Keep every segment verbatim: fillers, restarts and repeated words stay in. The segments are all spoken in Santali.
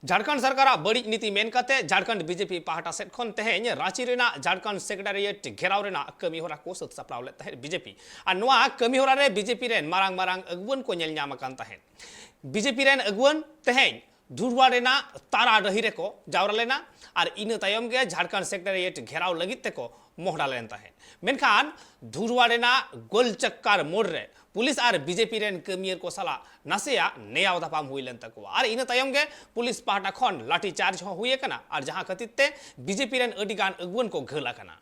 ᱡᱷᱟᱲᱠᱷᱚᱸᱰ ᱥᱚᱨᱠᱟᱨᱟᱜ ᱵᱟᱹᱲᱤᱡ ᱱᱤᱛᱤ ᱢᱮᱱ ᱠᱟᱛᱮ ᱡᱷᱟᱲᱠᱷᱚᱸᱰ ᱵᱤᱡᱮᱯᱤ ᱯᱟᱦᱴᱟ ᱥᱮᱫ ᱠᱷᱚᱱ ᱛᱮᱦᱮᱧ ᱨᱟᱸᱪᱤ ᱨᱮᱱᱟᱜ ᱡᱷᱟᱲᱠᱷᱚᱸᱰ ᱥᱮᱠᱨᱮᱴᱟᱨᱤᱭᱮᱴ ᱜᱷᱮᱨᱟᱣ ᱨᱮᱱᱟᱜ ᱠᱟᱹᱢᱤ ᱦᱚᱨᱟ ᱠᱚ ᱥᱟᱹᱛ ᱥᱟᱯᱲᱟᱣ ᱞᱮᱫ ᱛᱟᱦᱮᱸᱫ ᱵᱤᱡᱮᱯᱤ᱾ ᱟᱨ ᱱᱚᱣᱟ ᱠᱟᱹᱢᱤ ᱦᱚᱨᱟ ᱨᱮ ᱵᱤᱡᱮᱯᱤ ᱨᱮᱱ ᱢᱟᱨᱟᱝ ᱢᱟᱨᱟᱝ ᱟᱹᱜᱩᱣᱟᱹᱱ ᱠᱚ ᱧᱮᱞ ᱧᱟᱢ ᱟᱠᱟᱱ ᱛᱟᱦᱮᱸᱫ᱾ ᱵᱤᱡᱮᱯᱤ ᱨᱮᱱ ᱟᱹᱜᱩᱣᱟᱹᱱ ᱛᱮᱦᱮᱧ ᱫᱷᱩᱨᱣᱟ ᱨᱮᱱᱟᱜ ᱛᱟᱨᱟ ᱰᱟᱹᱦᱤ ᱨᱮᱠᱚ ᱡᱟᱣᱨᱟ ᱞᱮᱱᱟ ᱟᱨ ᱤᱱᱟᱹ ᱛᱟᱭᱚᱢ ᱜᱮ ᱡᱷᱟᱲᱠᱷᱚᱸᱰ ᱥᱮᱠᱨᱮᱴᱟᱨᱤᱭᱮᱴ ᱜᱷᱮᱨᱟᱣ ᱞᱟᱹᱜᱤᱫ ᱛᱮᱠᱚ ᱢᱚᱦᱰᱟ ᱞᱮᱱ ᱛᱟᱦᱮᱸᱫ᱾ ᱢᱮᱱᱠᱷᱟᱱ ᱫᱷᱩᱨᱣᱟ ᱨᱮᱱᱟᱜ ᱜᱳᱞ ᱪᱟᱠᱠᱟᱨ ᱢᱳᱲ ᱨᱮ ᱯᱩᱞᱤᱥ ᱟᱨ ᱵᱤᱡᱮᱯᱤ ᱨᱮᱱ ᱠᱟᱹᱢᱤᱭᱟᱹ ᱠᱚ ᱥᱟᱞᱟᱜ ᱱᱟᱥᱮᱭᱟᱜ ᱱᱮᱭᱟᱣ ᱫᱟᱯᱟᱢ ᱦᱩᱭ ᱞᱮᱱ ᱛᱟᱠᱚᱣᱟ ᱟᱨ ᱤᱱᱟᱹ ᱛᱟᱭᱚᱢ ᱜᱮ ᱯᱩᱞᱤᱥ ᱯᱟᱦᱴᱟ ᱠᱷᱚᱱ ᱞᱟᱴᱷᱤ ᱪᱟᱨᱡᱽ ᱦᱚᱸ ᱦᱩᱭ ᱟᱠᱟᱱᱟ ᱟᱨ ᱡᱟᱦᱟᱸ ᱠᱷᱟᱹᱛᱤᱨ ᱛᱮ ᱵᱤᱡᱮᱯᱤ ᱨᱮᱱ ᱟᱹᱰᱤ ᱜᱟᱱ ᱟᱹᱜᱩᱣᱟᱹᱱ ᱠᱚ ᱜᱷᱟᱹᱞ ᱟᱠᱟᱱᱟ᱾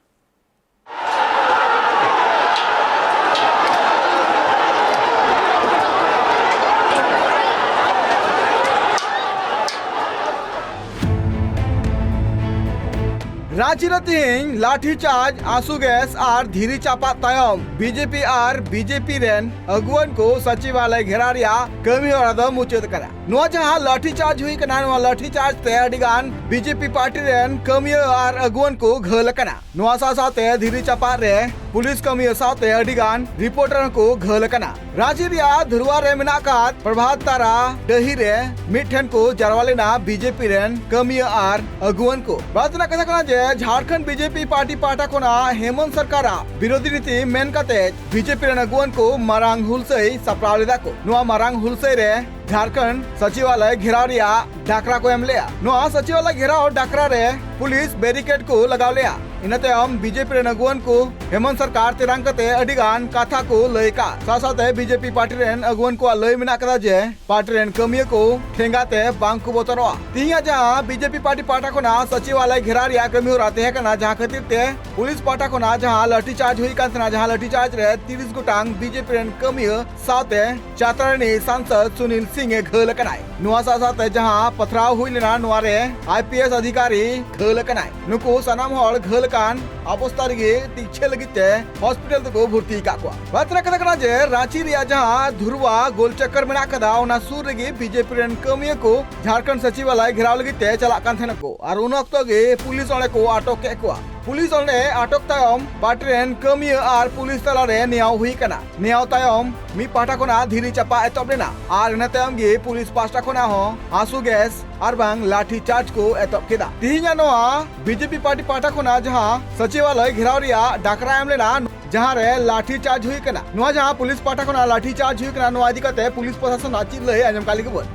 ᱨᱟᱸᱪᱤ ᱨᱮ ᱛᱮᱦᱮᱧ ᱞᱟᱴᱷᱤ ᱪᱟᱨᱡᱽ, ᱟᱸᱥᱩ ᱜᱮᱥ ᱟᱨ ᱫᱷᱤᱨᱤ ᱪᱟᱯᱟᱫ ᱛᱟᱭᱚᱢ ᱵᱤᱡᱮᱯᱤ ᱟᱨ ᱵᱤᱡᱮᱯᱤ ᱨᱮᱱ ᱟᱹᱜᱩᱣᱟᱹᱱ ᱠᱚ ᱥᱚᱪᱤᱵᱟᱞᱚᱭ ᱜᱷᱮᱨᱟᱣ ᱨᱮᱭᱟᱜ ᱠᱟᱹᱢᱤ ᱦᱚᱨᱟ ᱫᱚ ᱢᱩᱪᱟᱹᱫ ᱟᱠᱟᱱᱟ᱾ ᱱᱚᱣᱟ ᱡᱟᱦᱟᱸ ᱞᱟᱴᱷᱤ ᱪᱟᱨᱡᱽ ᱦᱩᱭ ᱟᱠᱟᱱᱟ, ᱱᱚᱣᱟ ᱞᱟᱴᱷᱤ ᱪᱟᱨᱡᱽ ᱛᱮ ᱟᱹᱰᱤ ᱜᱟᱱ ᱵᱤᱡᱮᱯᱤ ᱯᱟᱨᱴᱤ ᱨᱮᱱ ᱠᱟᱹᱢᱤᱭᱟᱹ ᱟᱨ ᱟᱹᱜᱩᱣᱟᱹᱱ ᱠᱚ ᱜᱷᱟᱹᱞ ᱟᱠᱟᱱᱟ᱾ ᱱᱚᱣᱟ ᱥᱟᱶ ᱥᱟᱶᱛᱮ ᱫᱷᱤᱨᱤ ᱪᱟᱯᱟᱫ ᱨᱮ ᱯᱩᱞᱤᱥ ᱠᱟᱹᱢᱤᱭᱟᱹ ᱥᱟᱶᱛᱮ ᱟᱹᱰᱤ ᱜᱟᱱ ᱨᱤᱯᱳᱨᱴᱟᱨ ᱦᱚᱸᱠᱚ ᱜᱷᱟᱹᱞ ᱟᱠᱟᱱᱟ᱾ ᱨᱟᱸᱪᱤ ᱨᱮᱭᱟᱜ ᱫᱷᱩᱨᱣᱟ ᱨᱮ ᱢᱮᱱᱟᱜ ᱟᱠᱟᱫ ᱯᱨᱚᱵᱷᱟᱛ ᱛᱟᱨᱟ ᱰᱟᱹᱦᱤ ᱨᱮ ᱢᱤᱫ ᱴᱷᱮᱱ ᱠᱚ ᱡᱟᱨᱣᱟ ᱞᱮᱱᱟ ᱵᱤᱡᱮᱯᱤ ᱨᱮᱱ ᱠᱟᱹᱢᱤᱭᱟᱹ ᱟᱨ ᱟᱹᱜᱩᱣᱟᱹᱱ ᱠᱚ᱾ ᱵᱟᱫ ᱨᱮᱱᱟᱜ ᱠᱟᱛᱷᱟ ᱠᱟᱱᱟ ᱡᱮ ᱡᱷᱟᱲᱠᱷᱚᱸᱰ ᱵᱤᱡᱮᱯᱤ ᱯᱟᱨᱴᱤ ᱯᱟᱦᱴᱟ ᱠᱷᱚᱱᱟᱜ ᱦᱮᱢᱚᱱᱛ ᱥᱚᱨᱠᱟᱨᱟᱜ ᱵᱤᱨᱳᱫᱷᱤ ᱱᱤᱛᱤ ᱢᱮᱱ ᱠᱟᱛᱮ ᱵᱤᱡᱮᱯᱤ ᱨᱮᱱ ᱟᱹᱜᱩᱣᱟᱹᱱ ᱠᱚ ᱢᱟᱨᱟᱝ ᱦᱩᱞᱥᱟᱹᱭ ᱥᱟᱯᱲᱟᱣ ᱞᱮᱫᱟ ᱠᱚ᱾ ᱱᱚᱣᱟ ᱢᱟᱨᱟᱝ ᱦᱩᱞᱥᱟᱹᱭ ᱨᱮ ᱡᱷᱟᱲᱠᱷᱚᱸᱰ ᱥᱚᱪᱤᱵᱟᱞᱚᱭ ᱜᱷᱮᱨᱟᱣ ᱨᱮᱭᱟᱜ ᱰᱟᱠᱨᱟ ᱠᱚ ᱮᱢ ᱞᱮᱫᱼᱟ᱾ ᱱᱚᱣᱟ ᱥᱚᱪᱤᱵᱟᱞᱚᱭ ᱜᱷᱮᱨᱟᱣ ᱰᱟᱠᱨᱟ ᱨᱮ ᱯᱩᱞᱤᱥ ᱵᱮᱨᱤᱠᱮᱰ ᱠᱚ ᱞᱟᱜᱟᱣ ᱞᱮᱫᱼᱟ᱾ ᱤᱱᱟᱹ ᱛᱟᱭᱚᱢ ᱵᱤᱡᱮᱯᱤ ᱨᱮᱱ ᱟᱹᱜᱩᱣᱟᱹᱱ ᱠᱚ ᱦᱮᱢᱚᱱᱛ ᱥᱚᱨᱠᱟᱨ ᱛᱮᱨᱟᱝ ᱠᱟᱛᱮ ᱟᱹᱰᱤ ᱜᱟᱱ ᱠᱟᱛᱷᱟ ᱠᱚ ᱞᱟᱹᱭ ᱠᱟᱜ᱾ ᱥᱟᱶ ᱥᱟᱶᱛᱮ ᱵᱤᱡᱮᱯᱤ ᱯᱟᱨᱴᱤ ᱨᱮᱱ ᱟᱹᱜᱩᱣᱟᱹᱱ ᱠᱚᱣᱟᱜ ᱞᱟᱹᱭ ᱢᱮᱱᱟᱜ ᱠᱟᱫᱟ ᱡᱮ ᱯᱟᱨᱴᱤ ᱨᱮᱱ ᱠᱟᱹᱢᱤᱭᱟᱹ ᱠᱚ ᱴᱷᱮᱸᱜᱟ ᱛᱮ ᱵᱟᱝ ᱠᱚ ᱵᱚᱛᱚᱨᱚᱜᱼᱟ᱾ ᱛᱤᱦᱤᱧᱟᱜ ᱡᱟᱦᱟᱸ ᱵᱤᱡᱮᱯᱤ ᱯᱟᱨᱴᱤ ᱯᱟᱦᱴᱟ ᱠᱷᱚᱱᱟᱜ ᱥᱚᱪᱤᱵᱟᱞᱚᱭ ᱜᱷᱮᱨᱟᱣ ᱨᱮᱭᱟᱜ ᱠᱟᱹᱢᱤ ᱦᱚᱨᱟ ᱛᱟᱦᱮᱸ ᱠᱟᱱᱟ, ᱡᱟᱦᱟᱸ ᱠᱷᱟᱹᱛᱤᱨ ᱛᱮ ᱯᱩᱞᱤᱥ ᱯᱟᱦᱴᱟ ᱠᱷᱚᱱᱟᱜ ᱡᱟᱦᱟᱸ ᱞᱟᱴᱷᱤ ᱪᱟᱨᱡᱽ ᱦᱩᱭ ᱠᱟᱱ ᱛᱟᱦᱮᱱᱟ, ᱡᱟᱦᱟᱸ ᱞᱟᱴᱷᱤ ᱪᱟᱨᱡᱽ ᱨᱮ ᱛᱤᱨᱤᱥ ᱜᱚᱴᱟᱝ ᱵᱤᱡᱮᱯᱤ ᱨᱮᱱ ᱠᱟᱹᱢᱤᱭᱟᱹ ᱥᱟᱶᱛᱮ ᱪᱟᱛᱨᱟᱱᱤ ᱥᱟᱝᱥᱚᱫ ᱥᱩᱱᱤᱞ ᱥᱤᱝ ᱮ ᱜᱷᱟᱹᱞ ᱟᱠᱟᱱᱟᱭ᱾ ᱱᱚᱣᱟ ᱥᱟᱶ ᱥᱟᱶᱛᱮ ᱡᱟᱦᱟᱸ ᱯᱟᱛᱷᱨᱟᱣ ᱦᱩᱭ ᱞᱮᱱᱟ, ᱱᱚᱣᱟ ᱨᱮ ᱟᱭ ᱯᱤ ᱮᱥ ᱚᱫᱷᱤᱠᱟᱨᱤ ᱜᱷᱟᱹᱞ ᱟᱠᱟᱱᱟᱭ᱾ ᱱᱩᱠᱩ ᱥᱟᱱᱟᱢ ᱦᱚᱲ ᱜᱷᱟᱹᱞ ᱟᱠᱟᱱ ᱚᱵᱚᱥᱛᱟ ᱨᱮᱜᱮ ᱛᱤᱠᱪᱷᱟᱹ ᱞᱟᱹᱜᱤᱫ ᱛᱮ ᱦᱚᱥᱯᱤᱴᱟᱞ ᱛᱮᱠᱚ ᱵᱷᱚᱨᱛᱤ ᱟᱠᱟᱫ ᱠᱚᱣᱟ᱾ ᱵᱟᱫ ᱨᱮᱱᱟᱜ ᱠᱟᱛᱷᱟ ᱠᱟᱱᱟ ᱡᱮ ᱨᱟᱸᱪᱤ ᱨᱮᱭᱟᱜ ᱡᱟᱦᱟᱸ ᱫᱷᱩᱨᱣᱟ ᱜᱳᱞ ᱪᱟᱠᱠᱟᱨ ᱢᱮᱱᱟᱜ ᱟᱠᱟᱫᱟ, ᱚᱱᱟ ᱥᱩᱨ ᱨᱮᱜᱮ ᱵᱤᱡᱮᱯᱤ ᱨᱮᱱ ᱠᱟᱹᱢᱤᱭᱟᱹ ᱠᱚ ᱡᱷᱟᱲᱠᱷᱚᱸᱰ ᱥᱚᱪᱤᱵᱟᱞᱚᱭ ᱜᱷᱮᱨᱟᱣ ᱞᱟᱹᱜᱤᱫ ᱛᱮ ᱪᱟᱞᱟᱜ ᱠᱟᱱ ᱛᱟᱦᱮᱱᱟ ᱠᱚ ᱟᱨ ᱩᱱ ᱚᱠᱛᱚ ᱜᱮ ᱯᱩᱞᱤᱥ ᱚᱸᱰᱮ ᱠᱚ ᱟᱴᱚᱠ ᱠᱮᱫ ᱠᱚᱣᱟ᱾ ᱯᱩᱞᱤᱥ ᱚᱸᱰᱮ ᱟᱴᱚᱠ ᱛᱟᱭᱚᱢ ᱯᱟᱨᱴᱤ ᱨᱮᱱ ᱠᱟᱹᱢᱤᱭᱟᱹ ᱟᱨ ᱯᱩᱞᱤᱥ ᱛᱟᱞᱟᱨᱮ ᱱᱮᱭᱟᱣ ᱦᱩᱭ ᱟᱠᱟᱱᱟ᱾ ᱱᱮᱭᱟᱣ ᱛᱟᱭᱚᱢ ᱢᱤᱫ ᱯᱟᱦᱴᱟ ᱠᱷᱚᱱᱟᱜ ᱫᱷᱤᱨᱤ ᱪᱟᱯᱟ ᱮᱛᱚᱦᱚᱵ ᱞᱮᱱᱟ ᱟᱨ ᱤᱱᱟᱹ ᱛᱟᱭᱚᱢ ᱜᱮ ᱯᱩᱞᱤᱥ ᱯᱟᱦᱴᱟ ᱠᱷᱚᱱᱟᱜ ᱦᱚᱸ ᱟᱸᱥᱩ ᱜᱮᱥ ᱟᱨ ᱵᱟᱝ ᱞᱟᱴᱷᱤ ᱪᱟᱨᱡᱽ ᱠᱚ ᱮᱛᱚᱦᱚᱵ ᱠᱮᱫᱟ᱾ ᱛᱤᱦᱤᱧᱟᱜ ᱱᱚᱣᱟ ᱵᱤᱡᱮᱯᱤ ᱯᱟᱨᱴᱤ ᱯᱟᱦᱴᱟ ᱠᱷᱚᱱᱟᱜ ᱡᱟᱦᱟᱸ ᱥᱚᱪᱤᱵᱟᱞᱚᱭ ᱜᱷᱮᱨᱟᱣ ᱨᱮᱭᱟᱜ ᱰᱟᱠᱨᱟ ᱮᱢ ᱞᱮᱱᱟ, ᱡᱟᱦᱟᱸ ᱨᱮ ᱞᱟᱴᱷᱤ ᱪᱟᱨᱡᱽ ᱦᱩᱭ ᱟᱠᱟᱱᱟ, ᱱᱚᱣᱟ ᱡᱟᱦᱟᱸ ᱯᱩᱞᱤᱥ ᱯᱟᱦᱴᱟ ᱠᱷᱚᱱᱟᱜ ᱞᱟᱴᱷᱤ ᱪᱟᱨᱡᱽ ᱦᱩᱭ ᱟᱠᱟᱱᱟ, ᱱᱚᱣᱟ ᱤᱫᱤ ᱠᱟᱛᱮ ᱯᱩᱞᱤᱥ ᱯᱨᱚᱥᱟᱥᱚᱱ ᱟᱜ ᱪᱮᱫ ᱞᱟᱹᱭ ᱟᱸᱡᱚᱢ ᱠᱟᱜ ᱞᱟᱹᱜᱤᱫ ᱵᱚᱱ᱾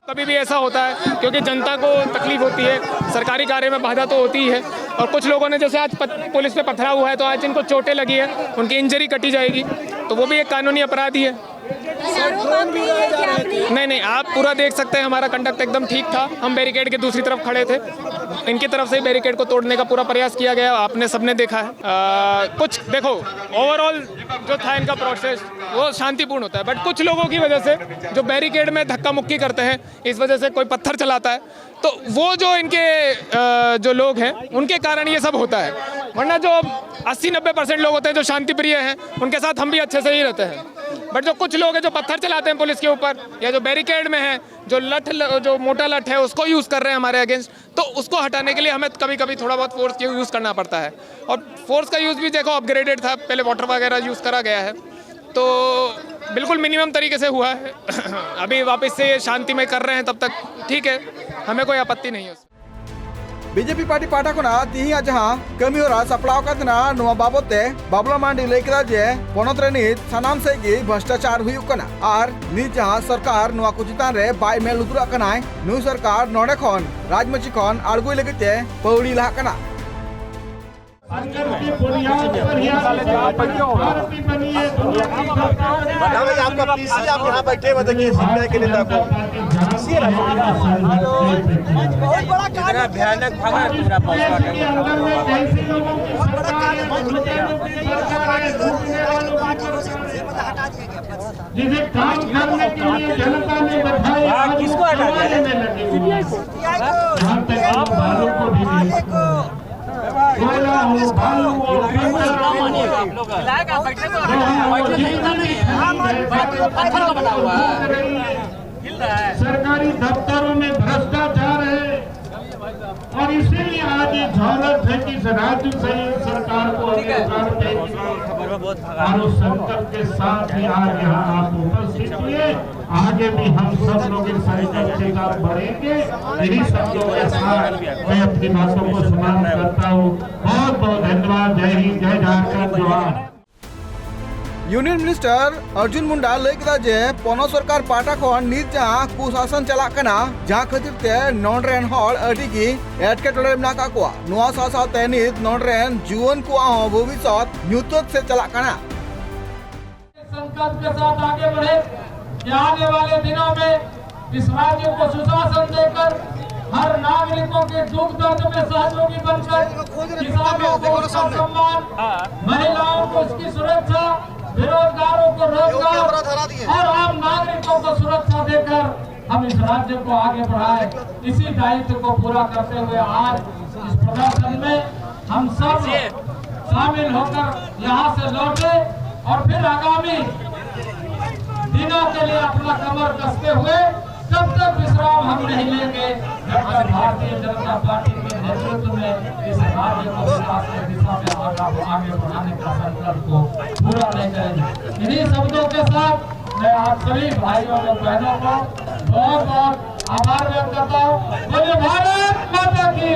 कभी भी ऐसा होता है, क्योंकि जनता को तकलीफ होती है, सरकारी कार्य में बाधा तो होती ही है। और कुछ लोगों ने, जैसे आज पत-, पुलिस पे पथराव हुआ है, तो आज इनको चोटें लगी है, उनकी इंजरी कटी जाएगी, तो वो भी एक कानूनी अपराध ही है। नहीं, नहीं, आप पूरा देख सकते हैं, हमारा कंडक्ट एकदम ठीक था। हम बैरिकेड के दूसरी तरफ खड़े थे, इनकी तरफ से ही बैरिकेड को तोड़ने का पूरा प्रयास किया गया, आपने सबने देखा है। अ, कुछ देखो, ओवरऑल जो था इनका प्रोसेस, वो शांतिपूर्ण होता है, बट कुछ लोगों की वजह से जो बैरिकेड में धक्का मुक्की करते हैं, इस वजह से कोई पत्थर चलाता है, तो वो जो इनके, अ, जो लोग हैं, उनके कारण ये सब होता है। वरना जो अस्सी नब्बे परसेंट लोग होते हैं जो शांति प्रिय हैं, उनके साथ हम भी अच्छे से ही रहते हैं। बट जो कुछ लोग हैं जो पत्थर चलाते हैं पुलिस के ऊपर, या जो बैरिकेड में है, जो लठ ल-, जो मोटा लठ है, उसको यूज़ कर रहे हैं हमारे अगेंस्ट, तो उसको हटाने के लिए हमें कभी कभी थोड़ा बहुत फोर्स यूज़ करना पड़ता है। और फोर्स का यूज़ भी देखो, अपग्रेडेड था, पहले वाटर वगैरह यूज़ करा गया है। तो बिल्कुल मिनिमम तरीके से हुआ है। अभी वापस से ये शांतिमय कर रहे हैं, तब तक ठीक है, हमें कोई आपत्ति नहीं है। ᱵᱤᱡᱮᱯᱤ ᱯᱟᱨᱴᱤ ᱯᱟᱦᱴᱟ ᱠᱷᱚᱱᱟᱜ ᱛᱤᱦᱤᱧᱟᱜ ᱡᱟᱦᱟᱸ ᱠᱟᱹᱢᱤ ᱦᱚᱨᱟ ᱥᱟᱯᱲᱟᱣ ᱟᱠᱟᱱ ᱛᱟᱦᱮᱱᱟ, ᱱᱚᱣᱟ ᱵᱟᱵᱚᱛ ᱛᱮ ᱵᱟᱵᱞᱟ ᱢᱟᱨᱰᱤ ᱞᱟᱹᱭ ᱠᱮᱫᱟ ᱡᱮ ᱯᱚᱱᱚᱛ ᱨᱮ ᱱᱤᱛ ᱥᱟᱱᱟᱢ ᱥᱮᱫ ᱜᱮ ᱵᱷᱨᱚᱥᱴᱟᱪᱟᱨ ᱦᱩᱭᱩᱜ ᱠᱟᱱᱟ ᱟᱨ ᱱᱤᱛ ᱡᱟᱦᱟᱸ ᱥᱚᱨᱠᱟᱨ ᱱᱚᱣᱟ ᱠᱚ ᱪᱮᱛᱟᱱ ᱨᱮ ᱵᱟᱭ ᱢᱮᱫ ᱞᱩᱛᱩᱨᱟᱜ ᱠᱟᱱᱟᱭ, ᱱᱩᱭ ᱥᱚᱨᱠᱟᱨ ᱱᱚᱰᱮ ᱠᱷᱚᱱ ᱨᱟᱡᱽᱢᱟᱹᱪᱤ ᱠᱷᱚᱱ ᱟᱬᱜᱚᱭ ᱞᱟᱹᱜᱤᱫ ᱛᱮ ᱯᱟᱹᱣᱲᱤ ᱞᱟᱦᱟᱜ ᱠᱟᱱᱟ᱾ बताओ ना, आपका पीसी, आप यहाँ बैठे हुए, देखिए, सीबीआई के नेता को। बहुत बड़ा कांड। इतना भयानक भागा है पूरा पहुंचना। बहुत बड़ा कांड है। जिसे काम करने के लिए जनता ने बधाई। हाँ, किसको हटा दिया? सीबीआई को। यहाँ तक आप भालू को भी नहीं। कोयला हो, भालू हो, कंकड़ हो, जितना भी सरकारी दफ्तरों में भ्रष्टाचार है। इसीलिए आज ये जरूरत है कि इस राज्य से सरकार को अगले साल पे और उस संकल्प के साथ ही आज यहाँ आप उपस्थित हुए। आगे भी हम सब लोग इस संकल्प के साथ बढ़ेंगे। इन्हीं शब्दों के साथ मैं अपनी बातों को समाप्त करता हूँ। बहुत बहुत धन्यवाद। जय हिंद, जय झारखंड, जोहार। यूनियन मिनिस्टर अर्जुन मुंडा ᱞᱟᱹᱭ ᱠᱮᱫᱟ ᱡᱮ ᱯᱚᱱᱚᱛ ᱥᱚᱨᱠᱟᱨ ᱯᱟᱦᱴᱟ ᱠᱷᱚᱱ ᱱᱤᱛ ᱡᱟᱦᱟᱸ ᱠᱩᱥᱟᱥᱚᱱ ᱪᱟᱞᱟᱜ ᱠᱟᱱᱟ, ᱡᱟᱦᱟᱸ ᱠᱷᱟᱹᱛᱤᱨ ᱛᱮ ᱱᱚᱰᱮ ᱨᱮᱱ ᱦᱚᱲ ᱟᱹᱰᱤ ᱜᱮ ᱮᱴᱠᱮᱴᱚᱬᱮ ᱨᱮ ᱢᱮᱱᱟᱜ ᱟᱠᱟᱫ ᱠᱚᱣᱟ᱾ ᱱᱚᱣᱟ ᱥᱟᱶ ᱥᱟᱶᱛᱮ ᱱᱤᱛ ᱱᱚᱰᱮ ᱨᱮᱱ ᱡᱩᱣᱟᱹᱱ ᱠᱚᱣᱟᱜ ᱦᱚᱸ ᱵᱷᱚᱵᱤᱥᱥᱚᱛ ᱧᱩᱛᱟᱹᱛ ᱥᱮᱫ ᱪᱟᱞᱟᱜ ᱠᱟᱱᱟ᱾ संकल्प के साथ आगे बढ़े कि आने वाले दिनों में इस राज्य को सुशासन देकर हर नागरिकों के दुख दर्द में सहयोगी बनकर किसानों को उसका सम्मान, महिलाओं को उसकी सुरक्षा, बेरोजगारों को रोजगार और आम नागरिकों को सुरक्षा देकर हम इस राज्य को आगे बढ़ाए। इसी दायित्व को पूरा करते हुए आज इस प्रदर्शन में हम सब शामिल होकर यहाँ से लौटे और फिर आगामी दिनों के लिए अपना कमर कसते हुए तब तक विश्राम हम नहीं लेंगे जब तक भारतीय जनता पार्टी के नेतृत्व में इस राज्य को विकास की दिशा में आगे आगे बढ़ाने का संकल्प को पूरा नहीं करेंगे। इन्हीं शब्दों के साथ मैं आप सभी भाइयों और बहनों को बहुत बहुत आभार व्यक्त करता हूँ। बोलिए भारत माता की।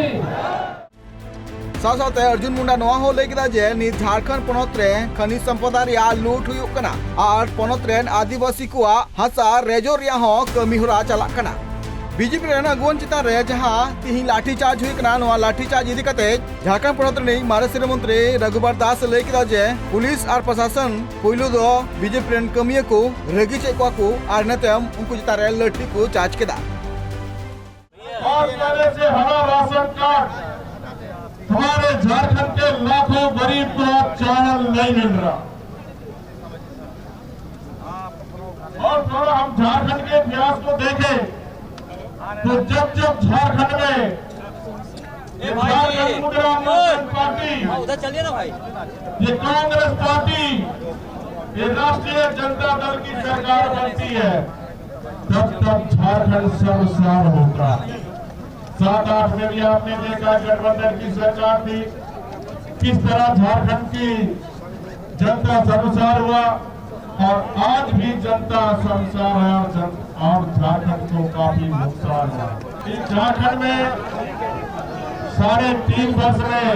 ᱥᱟᱶ ᱥᱟᱶᱛᱮ ᱚᱨᱡᱩᱱ ᱢᱩᱱᱰᱟ ᱱᱚᱣᱟ ᱦᱚᱸ ᱞᱟᱹᱭ ᱠᱮᱫᱟ ᱡᱮ ᱱᱤᱛ ᱡᱷᱟᱲᱠᱷᱚᱸᱰ ᱯᱚᱱᱚᱛ ᱨᱮ ᱠᱷᱟᱹᱱᱤᱡ ᱥᱚᱢᱯᱚᱫᱟ ᱨᱮᱭᱟᱜ ᱞᱩᱴ ᱦᱩᱭᱩᱜ ᱠᱟᱱᱟ ᱟᱨ ᱯᱚᱱᱚᱛ ᱨᱮᱱ ᱟᱹᱫᱤᱵᱟᱹᱥᱤ ᱠᱚᱣᱟᱜ ᱦᱟᱥᱟ ᱨᱮᱡᱚ ᱨᱮᱭᱟᱜ ᱦᱚᱸ ᱠᱟᱹᱢᱤ ᱦᱚᱨᱟ ᱪᱟᱞᱟᱜ ᱠᱟᱱᱟ᱾ ᱵᱤᱡᱮᱯᱤ ᱨᱮᱱ ᱟᱹᱜᱩᱣᱟᱹᱱ ᱪᱮᱛᱟᱱ ᱨᱮ ᱡᱟᱦᱟᱸ ᱛᱤᱦᱤᱧ ᱞᱟᱴᱷᱤ ᱪᱟᱨᱡᱽ ᱦᱩᱭ ᱠᱟᱱᱟ, ᱱᱚᱣᱟ ᱞᱟᱴᱷᱤ ᱪᱟᱨᱡᱽ ᱤᱫᱤ ᱠᱟᱛᱮ ᱡᱷᱟᱲᱠᱷᱚᱸᱰ ᱯᱚᱱᱚᱛ ᱨᱤᱱᱤᱡ ᱢᱟᱨᱮ ᱥᱤᱨᱟᱹ ᱢᱚᱱᱛᱨᱤ ᱨᱟᱹᱜᱷᱩᱵᱟᱨ ᱫᱟᱥ ᱞᱟᱹᱭ ᱠᱮᱫᱟ ᱡᱮ ᱯᱩᱞᱤᱥ ᱟᱨ ᱯᱨᱚᱥᱟᱥᱚᱱ ᱯᱩᱭᱞᱩ ᱫᱚ ᱵᱤᱡᱮᱯᱤ ᱨᱮᱱ ᱠᱟᱹᱢᱤᱭᱟᱹ ᱠᱚ ᱨᱟᱹᱜᱤ ᱪᱮᱫ ᱠᱚᱣᱟ ᱠᱚ ᱟᱨ ᱤᱱᱟᱹ ᱛᱟᱭᱚᱢ ᱩᱱᱠᱩ ᱪᱮᱛᱟᱱ ᱨᱮ ᱞᱟᱹᱴᱷᱤ ᱠᱚ ᱪᱟᱨᱡᱽ ᱠᱮᱫᱟ᱾ और पहले से हरा राशन कार्ड हमारे झारखंड के लाखों गरीब को आज चावल नहीं मिल रहा। और थोड़ा हम झारखंड के इतिहास को देखें तो जब जब झारखंड में ये झारखंड मुद्रा मोहन पार्टी, उधर चलिए ना भाई। ये कांग्रेस पार्टी, ये राष्ट्रीय जनता दल की सरकार बनती है, तब तब झारखंड सर्वस्व होता है। सात आठ में भी आपने देखा गठबंधन की सरकार थी, किस तरह झारखंड की जनता शर्मसार हुआ और आज भी जनता शर्मसार है और जन, और झारखंड को काफी नुकसान हुआ। इस झारखंड में साढ़े तीन वर्ष में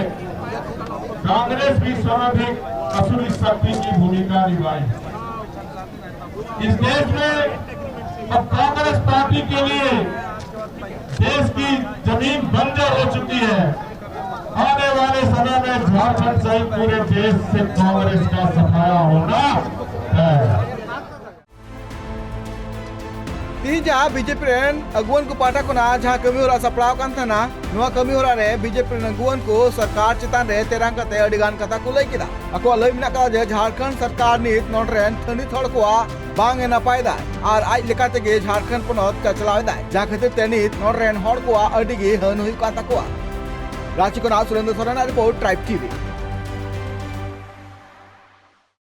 कांग्रेस भी सर्वाधिक असुरी शक्ति की भूमिका निभाई। इस देश में अब कांग्रेस पार्टी के लिए देश की जमीन बंजर हो चुकी है। आने वाले समय में झारखंड सहित पूरे देश से कांग्रेस का सफाया होना है। ᱛᱮᱦᱮᱧ ᱡᱟᱦᱟᱸ ᱵᱤᱡᱮᱯᱤ ᱨᱮᱱ ᱟᱹᱜᱩᱣᱟᱹᱱ ᱠᱚ ᱯᱟᱦᱴᱟ ᱠᱷᱚᱱᱟᱜ ᱡᱟᱦᱟᱸ ᱠᱟᱹᱢᱤ ᱦᱚᱨᱟ ᱥᱟᱯᱲᱟᱣ ᱠᱟᱱ ᱛᱟᱦᱮᱱᱟ, ᱱᱚᱣᱟ ᱠᱟᱹᱢᱤ ᱦᱚᱨᱟ ᱨᱮ ᱵᱤᱡᱮᱯᱤ ᱨᱮᱱ ᱟᱹᱜᱩᱣᱟᱹᱱ ᱠᱚ ᱥᱚᱨᱠᱟᱨ ᱪᱮᱛᱟᱱ ᱨᱮ ᱛᱮᱨᱟᱝ ᱠᱟᱛᱮ ᱟᱹᱰᱤ ᱜᱟᱱ ᱠᱟᱛᱷᱟ ᱠᱚ ᱞᱟᱹᱭ ᱠᱮᱫᱟ᱾ ᱟᱠᱚᱣᱟᱜ ᱞᱟᱹᱭ ᱢᱮᱱᱟᱜ ᱠᱟᱫᱟ ᱡᱮ ᱡᱷᱟᱲᱠᱷᱚᱸᱰ ᱥᱚᱨᱠᱟᱨ ᱱᱤᱛ ᱱᱚᱰᱮ ᱨᱮᱱ ᱛᱷᱟᱹᱱᱤᱛ ᱦᱚᱲ ᱠᱚᱣᱟᱜ ᱵᱟᱝ ᱮ ᱱᱟᱯᱟᱭ ᱫᱟᱭ ᱟᱨ ᱟᱡ ᱞᱮᱠᱟ ᱛᱮᱜᱮ ᱡᱷᱟᱲᱠᱷᱚᱸᱰ ᱯᱚᱱᱚᱛ ᱪᱟᱪᱞᱟᱣ ᱮᱫᱟᱭ, ᱡᱟᱦᱟᱸ ᱠᱷᱟᱹᱛᱤᱨ ᱛᱮ ᱱᱤᱛ ᱱᱚᱰᱮ ᱨᱮᱱ ᱦᱚᱲ ᱠᱚᱣᱟᱜ ᱟᱹᱰᱤ ᱜᱮ ᱦᱟᱹᱱ ᱦᱩᱭᱩᱜ ᱠᱟᱱ ᱛᱟᱠᱚᱣᱟ᱾ ᱨᱟᱸᱪᱤ ᱠᱷᱚᱱᱟᱜ ᱥᱩᱨᱮᱱᱫᱨᱚ ᱥᱚᱨᱮᱱᱟᱜ ᱨᱤᱯᱳᱨᱴ, ᱴᱨᱟᱭᱤᱵᱽ ᱴᱤᱵᱷᱤ᱾